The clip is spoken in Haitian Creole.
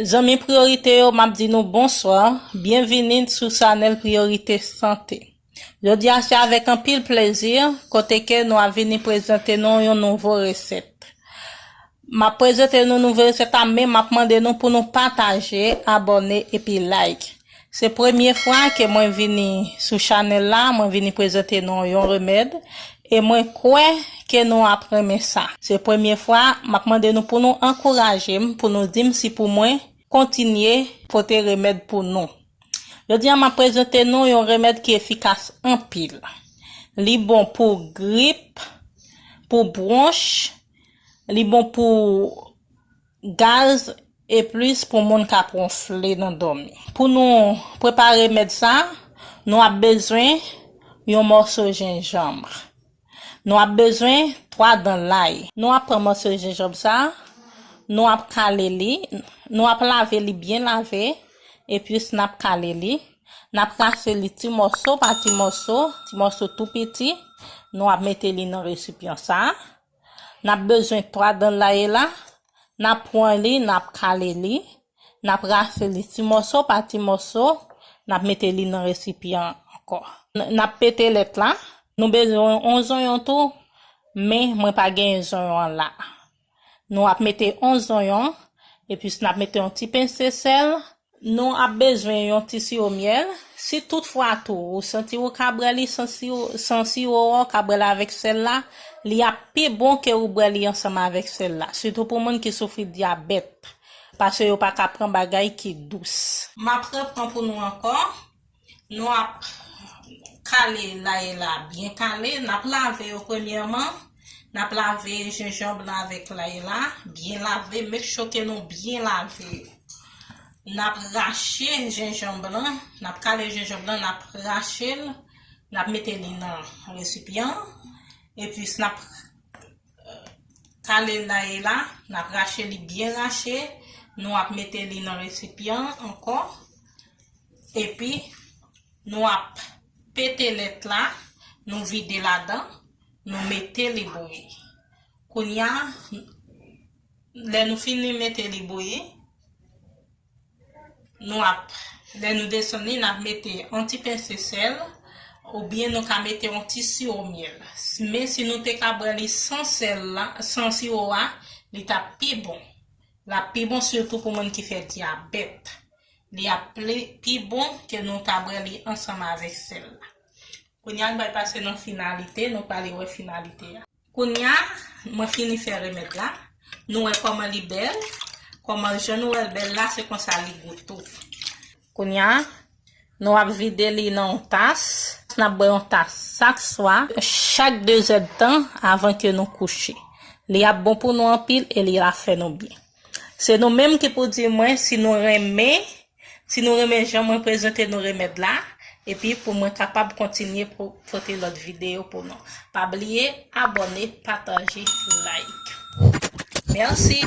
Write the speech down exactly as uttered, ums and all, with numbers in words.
Zanmi Priyorite yo, m ap di nou bonswa, byenvini sou chanèl Priyorite Sante. Jodi a se avèk anpil plezi kote ke nou ap vini prezante nou yon nouvo resèt. M ap prezante nou nouvo resèt la, men m ap mande nou pou nou pataje, abòne epi like. Se premye fwa ke mwen vini sou chanèl la, mwen vini prezante nou yon remèd, e mwen kwè ke nou ap renmen sa. Se premye fwa, m ap mande nou pou nou ankouraje m, pou nou di m si pou mwen kontinye pote remèd pou nou. Jodi a, m ap prezante nou yon remèd ki efikas anpil. Li bon pou grip, pou bwonch, li bon pou gaz, e plis pou moun k ap wonfle nan dòmi. Pou nou prepare remèd sa, nou ap bezwen yon mòso jenjanm. Nou ap bezwen twa dan lay. Nou ap pran mòso jenjanm sa, nou ap kale li, nou ap lave li byen lave, epi n ap kale li. N ap rache li ti mòso pa ti mòso, ti mòso tou piti. Nou ap mete li nan resipyan sa. N ap bezwen twa dan lay la. N ap pran li, n ap kale li. N ap rache li ti mòso pa ti mòso. N ap mete li nan resipyan ankò. N, n ap pete lèt la. Nou bezwen yon zonyon tou, men mwen pa genyen zonyon an la. Nou ap mete yon zonyon, epi n ap mete yon ti pense sèl. Nou ap bezwen yon ti siwo myèl. Si toutfwa tou ou santi ou ka bwè li san siwo, san siwo a, ou ka bwè l avèk sèl la, li ap pi bon ke ou bwè li ansanm avèk sèl la, sitou pou moun ki soufri dyabèt, paske yo pa ka pran bagay ki dous. M ap repran pou nou ankò. Nou ap kale lay la byen kale. N ap lave yo premyèman. N ap lave jenjanm lan avèk lay la. Byen lave. Make sure ke nou byen lave yo. N ap rache jenjanm lan. N ap kale jenjanm lan. N ap rache l. N ap mete li nan resipyan. Epi n ap kale lay la. N ap rache li byen rache. Nou ap mete li nan resipyan ankò. Epi, nou ap pete lèt la, nou vide ladan, nou mete li bouyi. Kounye a, lè nou fini mete li bouyi, nou ap, lè nou desann li, n ap mete yon ti pense sèl, oubyen nou ka mete yon ti siwo myèl. Men si nou te ka bwè li san sèl la, san siwo a, li t ap pi bon. L ap pi bon sitou pou moun ki fè dyabèt. Li ap pi bon ke nou ta bwè li ansanm avèk sèl la. Kounye a, nou pral pase nan finalite, nou pral wè finalite a. Kounye a, mwen fini fè remèd la. Nou wè kòman li bèl. Kòman jan nou wè l bèl la, se konsa li gou tou. Kounye a, nou ap vide li nan yon tas. N ap bwè yon tas chak swa, chak dezèdtan avan ke nou kouche. Li ap bon pou nou anpil e li ap fè nou byen. Se nou menm ki pou di mwen si nou renmen, si nou renmen jan mwen prezante nou remèd la, epi pou mwen kapab kontinye pou pote lòt videyo pou nou. Pa bliye abòne, pataje, like. Mèsi.